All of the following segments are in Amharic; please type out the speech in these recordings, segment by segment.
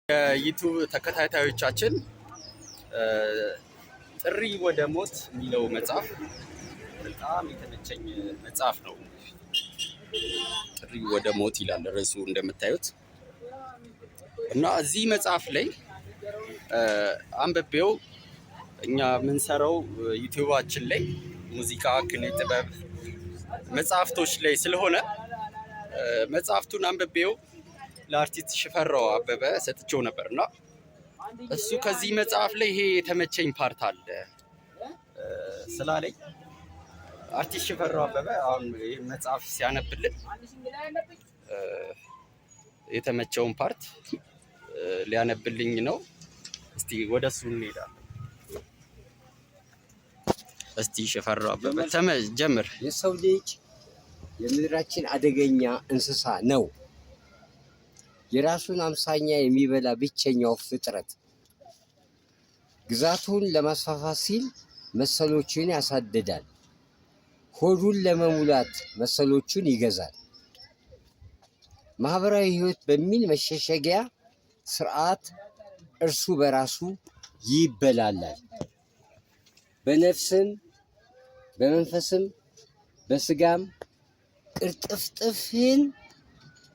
የዩቱብ ተከታታዮቻችን፣ ጥሪ ወደ ሞት የሚለው መጽሐፍ በጣም የተመቸኝ መጽሐፍ ነው። ጥሪ ወደ ሞት ይላል ርዕሱ እንደምታዩት። እና እዚህ መጽሐፍ ላይ አንብቤው፣ እኛ የምንሰራው ዩቲዩባችን ላይ ሙዚቃ፣ ኪነ ጥበብ፣ መጽሐፍቶች ላይ ስለሆነ መጽሐፍቱን አንብቤው ለአርቲስት ሽፈራው አበበ ሰጥቼው ነበር። እና እሱ ከዚህ መጽሐፍ ላይ ይሄ የተመቸኝ part አለ ስላለኝ አርቲስት ሽፈራው አበበ አሁን ይህ መጽሐፍ ሲያነብልን የተመቸውን part ሊያነብልኝ ነው። እስቲ ወደ እሱ እንሄዳለን። እስቲ ሽፈራው አበበ ጀምር። የሰው ልጅ የምድራችን አደገኛ እንስሳ ነው። የራሱን አምሳኛ የሚበላ ብቸኛው ፍጥረት። ግዛቱን ለማስፋፋት ሲል መሰሎቹን ያሳድዳል። ሆዱን ለመሙላት መሰሎቹን ይገዛል። ማህበራዊ ህይወት በሚል መሸሸጊያ ስርዓት እርሱ በራሱ ይበላላል። በነፍስም በመንፈስም በስጋም ቅርጥፍጥፍን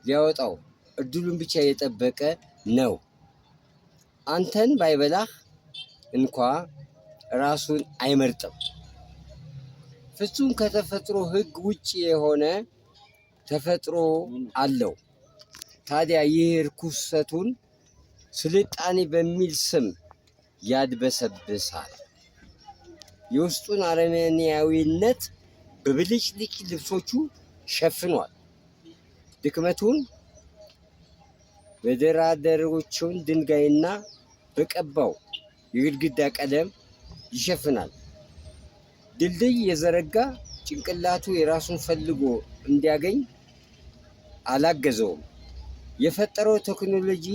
ሊያወጣው እድሉን ብቻ የጠበቀ ነው። አንተን ባይበላህ እንኳ ራሱን አይመርጥም። ፍጹም ከተፈጥሮ ሕግ ውጭ የሆነ ተፈጥሮ አለው። ታዲያ ይህ ርኩሰቱን ስልጣኔ በሚል ስም ያድበሰብሳል። የውስጡን አረመኔያዊነት በብልጭልጭ ልብሶቹ ሸፍኗል። ድክመቱን በደራደሮቹን ድንጋይና በቀባው የግድግዳ ቀለም ይሸፍናል። ድልድይ የዘረጋ ጭንቅላቱ የራሱን ፈልጎ እንዲያገኝ አላገዘውም። የፈጠረው ቴክኖሎጂ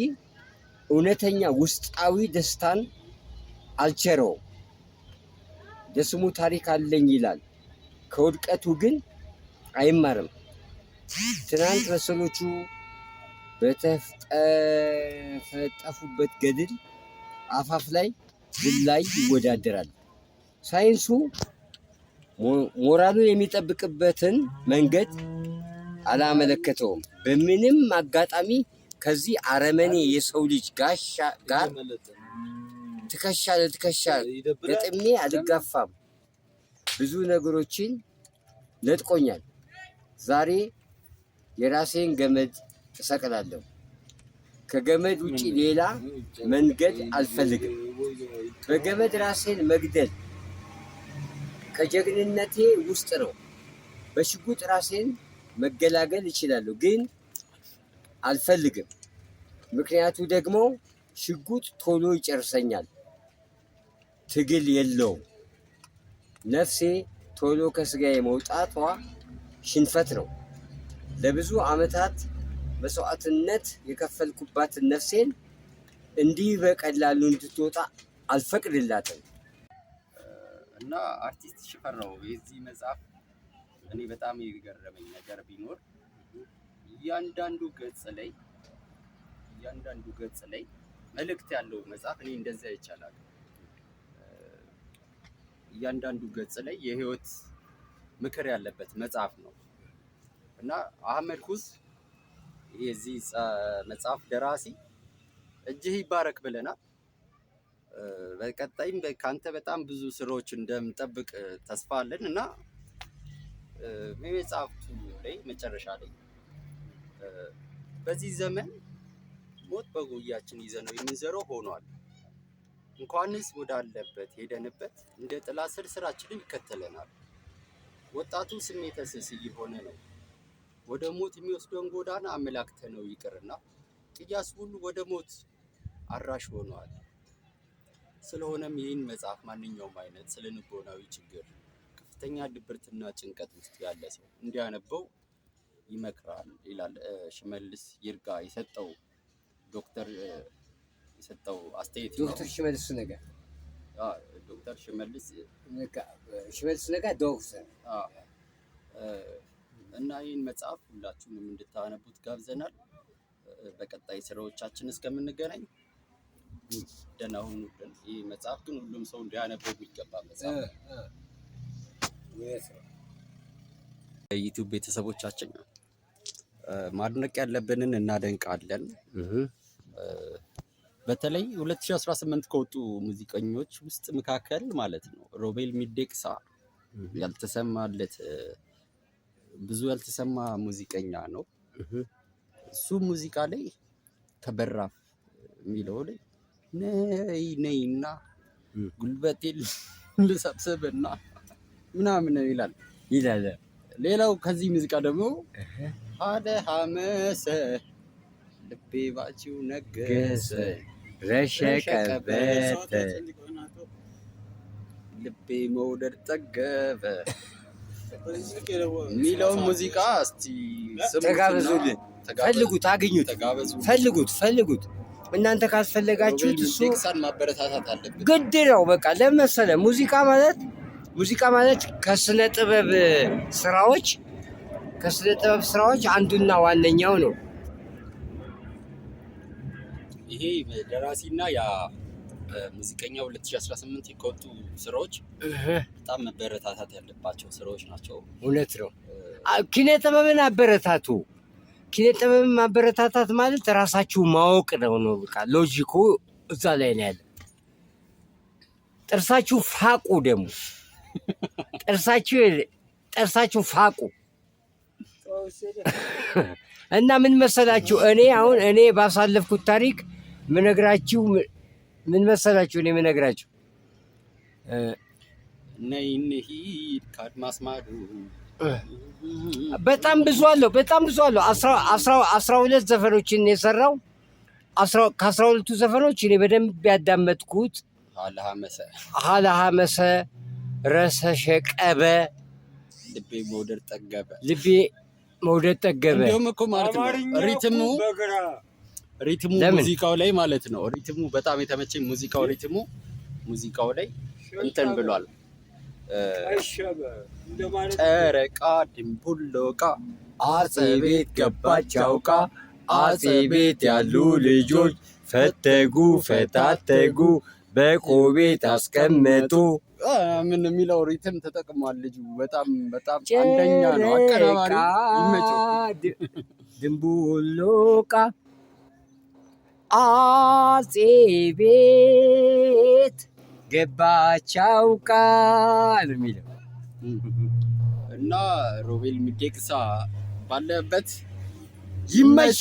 እውነተኛ ውስጣዊ ደስታን አልቸረውም። ለስሙ ታሪክ አለኝ ይላል፣ ከውድቀቱ ግን አይማርም። ትናንት መሰሎቹ በተፍጠፈጠፉበት ገድል አፋፍ ላይ ዝላይ ይወዳደራል። ሳይንሱ ሞራሉን የሚጠብቅበትን መንገድ አላመለከተውም። በምንም አጋጣሚ ከዚህ አረመኔ የሰው ልጅ ጋሻ ጋር ትከሻ ለትከሻ ገጥሜ አልጋፋም። ብዙ ነገሮችን ነጥቆኛል። ዛሬ የራሴን ገመድ እሰቅላለሁ። ከገመድ ውጪ ሌላ መንገድ አልፈልግም። በገመድ ራሴን መግደል ከጀግንነቴ ውስጥ ነው። በሽጉጥ ራሴን መገላገል እችላለሁ፣ ግን አልፈልግም። ምክንያቱ ደግሞ ሽጉጥ ቶሎ ይጨርሰኛል፣ ትግል የለውም። ነፍሴ ቶሎ ከስጋዬ መውጣቷ ሽንፈት ነው። ለብዙ ዓመታት መስዋዕትነት የከፈልኩባትን ነፍሴን እንዲህ በቀላሉ እንድትወጣ አልፈቅድላትም። እና አርቲስት ሽፈራው፣ የዚህ መጽሐፍ እኔ በጣም የገረመኝ ነገር ቢኖር እያንዳንዱ ገጽ ላይ መልእክት ያለው መጽሐፍ እኔ እንደዚያ ይቻላል። እያንዳንዱ ገጽ ላይ የህይወት ምክር ያለበት መጽሐፍ ነው። እና አህመድ ኩዝ የዚህ መጽሐፍ ደራሲ እጅህ ይባረክ ብለናል። በቀጣይም ከአንተ በጣም ብዙ ስራዎች እንደምጠብቅ ተስፋ አለን። እና በመጽሐፍቱ ላይ መጨረሻ ላይ በዚህ ዘመን ሞት በጉያችን ይዘነው የምንዘረው ሆኗል። እንኳንስ ወዳለበት ሄደንበት እንደ ጥላ ስር ስራችንን ይከተለናል። ወጣቱ ስሜተ ስስ እየሆነ ነው። ወደ ሞት የሚወስደውን ጎዳና አመላክተነው ይቅርና ቅያስ ሁሉ ወደ ሞት አራሽ ሆኗል። ስለሆነም ይህን መጽሐፍ ማንኛውም አይነት ስነ ልቦናዊ ችግር፣ ከፍተኛ ድብርትና ጭንቀት ውስጥ ያለ ሰው እንዲያነበው ይመክራል ይላል ሽመልስ ይርጋ የሰጠው፣ ዶክተር የሰጠው አስተያየት ነው። ዶክተር ሽመልስ ነጋ። ዶክተር ሽመልስ ሽመልስ ነጋ ዶክተር። እና ይህን መጽሐፍ ሁላችሁንም እንድታነቡት ጋብዘናል። በቀጣይ ስራዎቻችን እስከምንገናኝ ደህና ሁኑልን። ይህ መጽሐፍ ግን ሁሉም ሰው እንዲያነበው የሚገባ መጽሐፍ ነው። እውነት ነው። የ YouTube ቤተሰቦቻችን፣ ማድነቅ ያለብንን እናደንቃለን። በተለይ 2018 ከወጡ ሙዚቀኞች ውስጥ መካከል ማለት ነው ሮቤል ሚዴቅሳ ያልተሰማለት፣ ብዙ ያልተሰማ ሙዚቀኛ ነው። እሱ ሙዚቃ ላይ ከበራፍ የሚለው ላይ ነይ ነይና ጉልበቴን ልሰብስብና ምናምን ይላል። ይላል። ሌላው ከዚህ ሙዚቃ ደግሞ ሀደ ሀመሰ ልቤ ባቺው ነገሰ ረሸቀበት ልቤ መውደድ ጠገበ የሚለውን ሙዚቃ እስቲ ስሙትና ተጋበዙልን። ፈልጉት፣ አግኙት፣ ተጋበዙ። ፈልጉት፣ ፈልጉት። እናንተ ካስፈለጋችሁት ሮቤል እሱ ሚዴቅሳን ማበረታታት አለብን። ግድ ነው። በቃ ለመሰለ ሙዚቃ ማለት ከስነ ጥበብ ስራዎች አንዱና ዋነኛው ነው። ይሄ ደራሲና ያ ሙዚቀኛ 2018 ከወጡ ስራዎች በጣም መበረታታት ያለባቸው ስራዎች ናቸው። እውነት ነው። ኪነ ጥበብን አበረታቱ። ኪነ ጥበብን ማበረታታት ማለት ራሳችሁ ማወቅ ነው። በቃ logic ኡ እዛ ላይ ነው ያለ። ጥርሳችሁ ፋቁ፣ ደግሞ ጥርሳችሁ ፋቁ። እና ምን መሰላችሁ፣ እኔ አሁን እኔ ባሳለፍኩት ታሪክ ምነግራችሁ ምን መሰላችሁ፣ እኔ ምነግራችሁ ነይ እንሂድ ከአድማስ ማዶ። በጣም ብዙ አለው፣ በጣም ብዙ አለው። 12 ዘፈኖችን የሰራው፣ ከ12ቱ ዘፈኖች እኔ በደንብ ያዳመጥኩት አለሀመሰ ሀለሀመሰ፣ ረሰሸቀበ፣ ልቤ መውደድ ጠገበ። ልቤ መውደድ ጠገበ። እንዲሁም እኮ ማለት ነው rhythm ኡ ለምን? ሙዚቃው ላይ ማለት ነው rhythm ኡ በጣም የተመቸኝ ሙዚቃው rhythm ኡ ሙዚቃው ላይ እንትን ብሏል። ጨረቃ ድንቡሎቃ አጼ ቤት ገባች አውቃ፣ አጼ ቤት ያሉ ልጆች ፈተጉ ፈታተጉ በቆቤት አስቀመጡ። ምን የሚለው rhythm ተጠቅሟል ልጁ። በጣም በጣም አንደኛ ነው። አቀናባሪ ይመቸው። ድንቡሎቃ አጼ ቤት ገባች አውቃ ነው የሚለው። እና ሮቤል ሚዴቅሳ ባለበት ይመች፣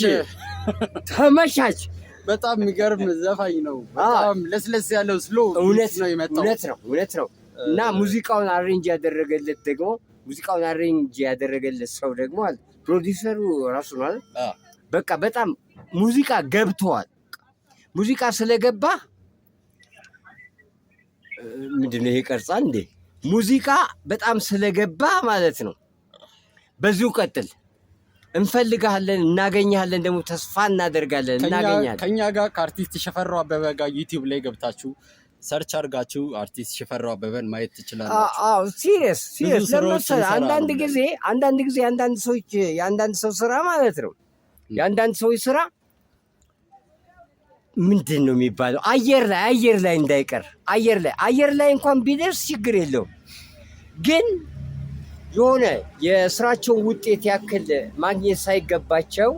ተመቻች። በጣም የሚገርም ዘፋኝ ነው። በጣም ለስለስ ያለው slow እውነት ነው የመጣው። እውነት ነው፣ እውነት ነው። እና ሙዚቃውን arrange ያደረገለት ሰው ደግሞ አለ፣ ፕሮዲውሰሩ ራሱ ነው አይደል? በቃ በጣም ሙዚቃ ገብተዋል። ሙዚቃ ስለገባ ምንድነው ይሄ ቀርጻ እንዴ? ሙዚቃ በጣም ስለገባ ማለት ነው። በዚሁ ቀጥል፣ እንፈልግሃለን፣ እናገኝሃለን። ደግሞ ተስፋ እናደርጋለን እናገኛለን። ከኛ ጋር ከአርቲስት ሽፈራው አበበ ጋር YouTube ላይ ገብታችሁ search አድርጋችሁ አርቲስት ሽፈራው አበበን ማየት ትችላላችሁ። አዎ፣ serious serious። ብዙ ስራዎች ለመሰለህ ይሰራሉ። አንዳንድ ጊዜ አንዳንድ ሰዎች የአንዳንድ ሰው ስራ ማለት ነው፣ የአንዳንድ ሰዎች ስራ ምንድን ነው የሚባለው? አየር ላይ እንዳይቀር፣ አየር ላይ እንኳን ቢደርስ ችግር የለውም። ግን የሆነ የስራቸውን ውጤት ያክል ማግኘት ሳይገባቸው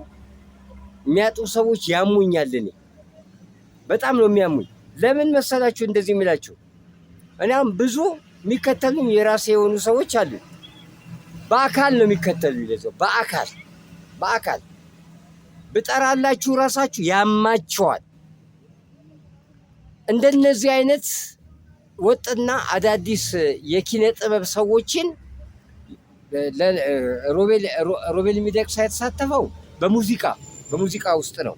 የሚያጡ ሰዎች ያሙኛል። እኔ በጣም ነው የሚያሙኝ። ለምን መሰላችሁ እንደዚህ የሚላችሁ? እኔ አሁን ብዙ የሚከተሉኝ የራሴ የሆኑ ሰዎች አሉ። በአካል ነው የሚከተሉኝ። ለዛው በአካል ብጠራላችሁ ራሳችሁ ያማቸዋል። እንደነዚህ አይነት ወጥና አዳዲስ የኪነ ጥበብ ሰዎችን ሮቤል ሚደቅሳ የተሳተፈው በሙዚቃ ውስጥ ነው።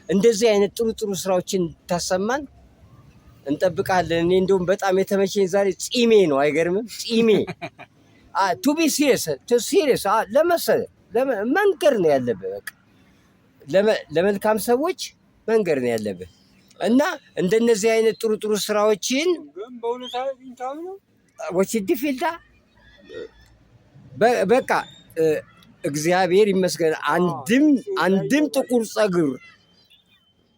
እንደዚህ አይነት ጥሩ ጥሩ ስራዎችን ታሰማን እንጠብቃለን። እኔ እንደውም በጣም የተመቸኝ ዛሬ ጺሜ ነው። አይገርምም? ጺሜ፣ to be serious serious ለመሰለ መንገር ነው ያለብህ። በቃ ለመልካም ሰዎች መንገር ነው ያለብህ እና እንደነዚህ አይነት ጥሩ ጥሩ ስራዎችን ወችዲ ፊልዳ በቃ እግዚአብሔር ይመስገን አንድም አንድም ጥቁር ጸጉር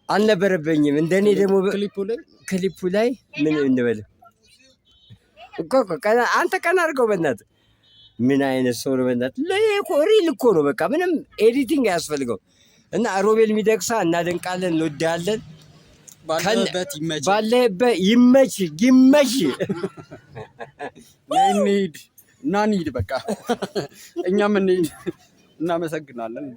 አልነበረብኝም። እንደኔ ደግሞ ክሊፑ ላይ ክሊፑ ላይ ምን እንበል እኮ አንተ ቀና አድርገው በእናትህ። ምን አይነት ሰው ነው በእናትህ? እኮ real እኮ ነው። በቃ ምንም editing አያስፈልገው። እና ሮቤል ሚደቅሳ እናደንቃለን፣ እንወዳለን። ባለህበት ይመች፣ ባለህበት ይመች ይመች። እንሂድ እና እንሂድ፣ በቃ እኛም እንሂድ። እናመሰግናለን።